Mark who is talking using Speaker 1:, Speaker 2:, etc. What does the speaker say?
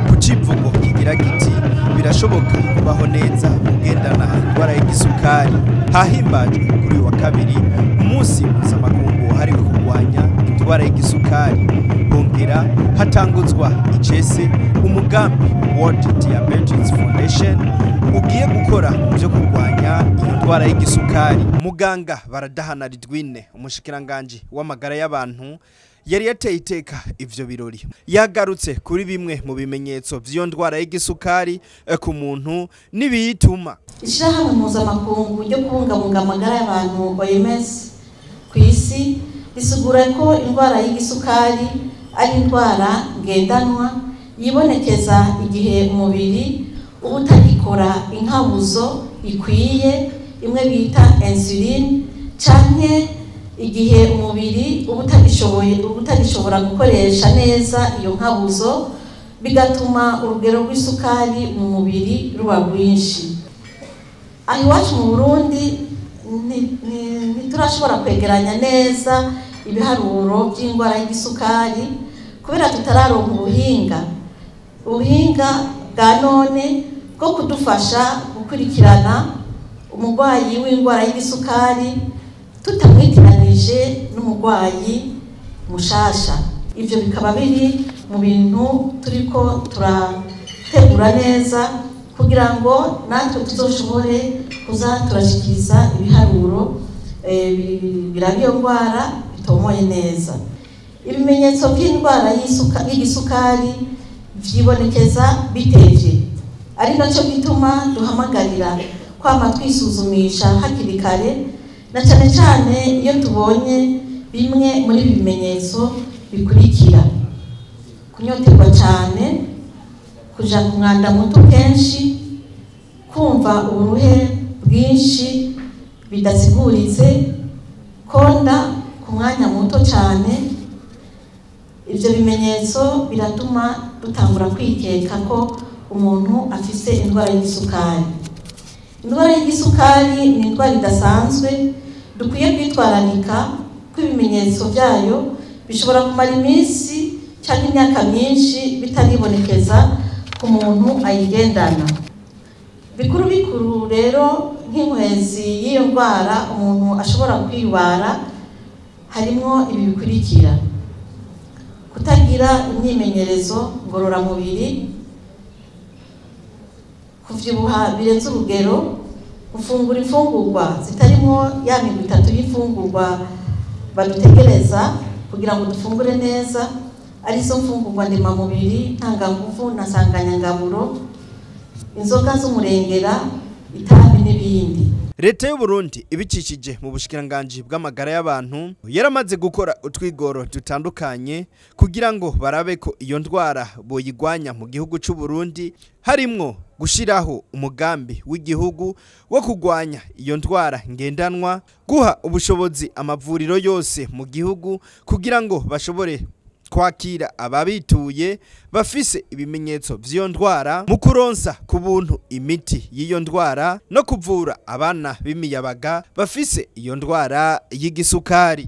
Speaker 1: Ku civugo kigira giti birashoboka kubaho neza ugendana indwara y'igisukari, hahimbajwe kuri uyu wa kabiri umunsi mpuzamakungu wahariwe kurwanya indwara y'igisukari, hongera hatanguzwa icese umugambi World Diabetes Foundation ugiye gukora mu byo kurwanya iyo ndwara y'igisukari. Muganga Baradahana Ridwine, umushikiranganji w'amagara y'abantu, yari yateye iteka ivyo birori, yagarutse kuri bimwe mu bimenyetso vy'iyo ndwara y'igisukari ku muntu n'ibiyituma.
Speaker 2: Ishirahamwe mpuzamakungu ryo kubungabunga amagara y'abantu OMS ku isi risigura ko indwara y'igisukari ari indwara ngendanwa yibonekeza igihe umubiri uba utagikora inkabuzo ikwiye, imwe bita insuline, canke igihe umubiri uba utagishobora gukoresha neza iyo nkabuzo, bigatuma urugero rw'isukari mu mubiri ruba rwinshi. Aho iwacu mu Burundi ntiturashobora kwegeranya neza ibiharuro by'indwara y'igisukari kubera tutararonka ubuhinga bwa none bwo kudufasha gukurikirana umurwayi w'indwara y'igisukari tutamwitiranije n'umurwayi mushasha. Ivyo bikaba biri mu bintu turiko turategura neza kugira ngo natwe tuzoshobore kuza turashikiriza ibiharuro biraba iyo ndwara bitomoye neza. Ibimenyetso by'indwara y'igisukari vyibonekeza bitevye, ari naco gituma duhamagarira kwama twisuzumisha hakiri kare, na cane cane iyo tubonye bimwe muri ibi bimenyetso bikurikira: kunyoterwa cane, kuja ku mwanda muto kenshi, kumva uburuhe bwinshi bidasiguritse, konda ku mwanya muto cane. Ivyo bimenyetso biratuma dutangura kwikeka ko umuntu afise indwara y'igisukari. Indwara y'igisukari ni indwara idasanzwe dukwiye kwitwararika, ko ibimenyetso vyayo bishobora kumara iminsi canke imyaka myinshi bitaribonekeza ku muntu ayigendana. Bikuru bikuru rero nk'inkwezi y'iyo ndwara umuntu ashobora kwibara harimwo ibi bikurikira: kutagira imyimenyerezo ngororamubiri, kuvyibuha birenze urugero, gufungura imfungurwa zitarimwo ya migwi itatu y'imfungurwa badutegereza kugira ngo dufungure neza, arizo mfungurwa ndemamubiri, ntanganguvu na nsanganyangaburo, inzoga z'umurengera, itabi n'ibindi.
Speaker 1: Leta y'u Burundi ibicishije mu bushikiranganji bw'amagara y'abantu yaramaze gukora utwigoro dutandukanye kugira ngo barabe ko iyo ndwara boyigwanya mu gihugu c'u Burundi, harimwo gushiraho umugambi w'igihugu wo kugwanya iyo ndwara ngendanwa, guha ubushobozi amavuriro yose mu gihugu kugira ngo bashobore kwakira ababituye bafise ibimenyetso vy'iyo ndwara, mu kuronsa ku buntu imiti y'iyo ndwara no kuvura abana b'imiyabaga bafise iyo ndwara y'igisukari.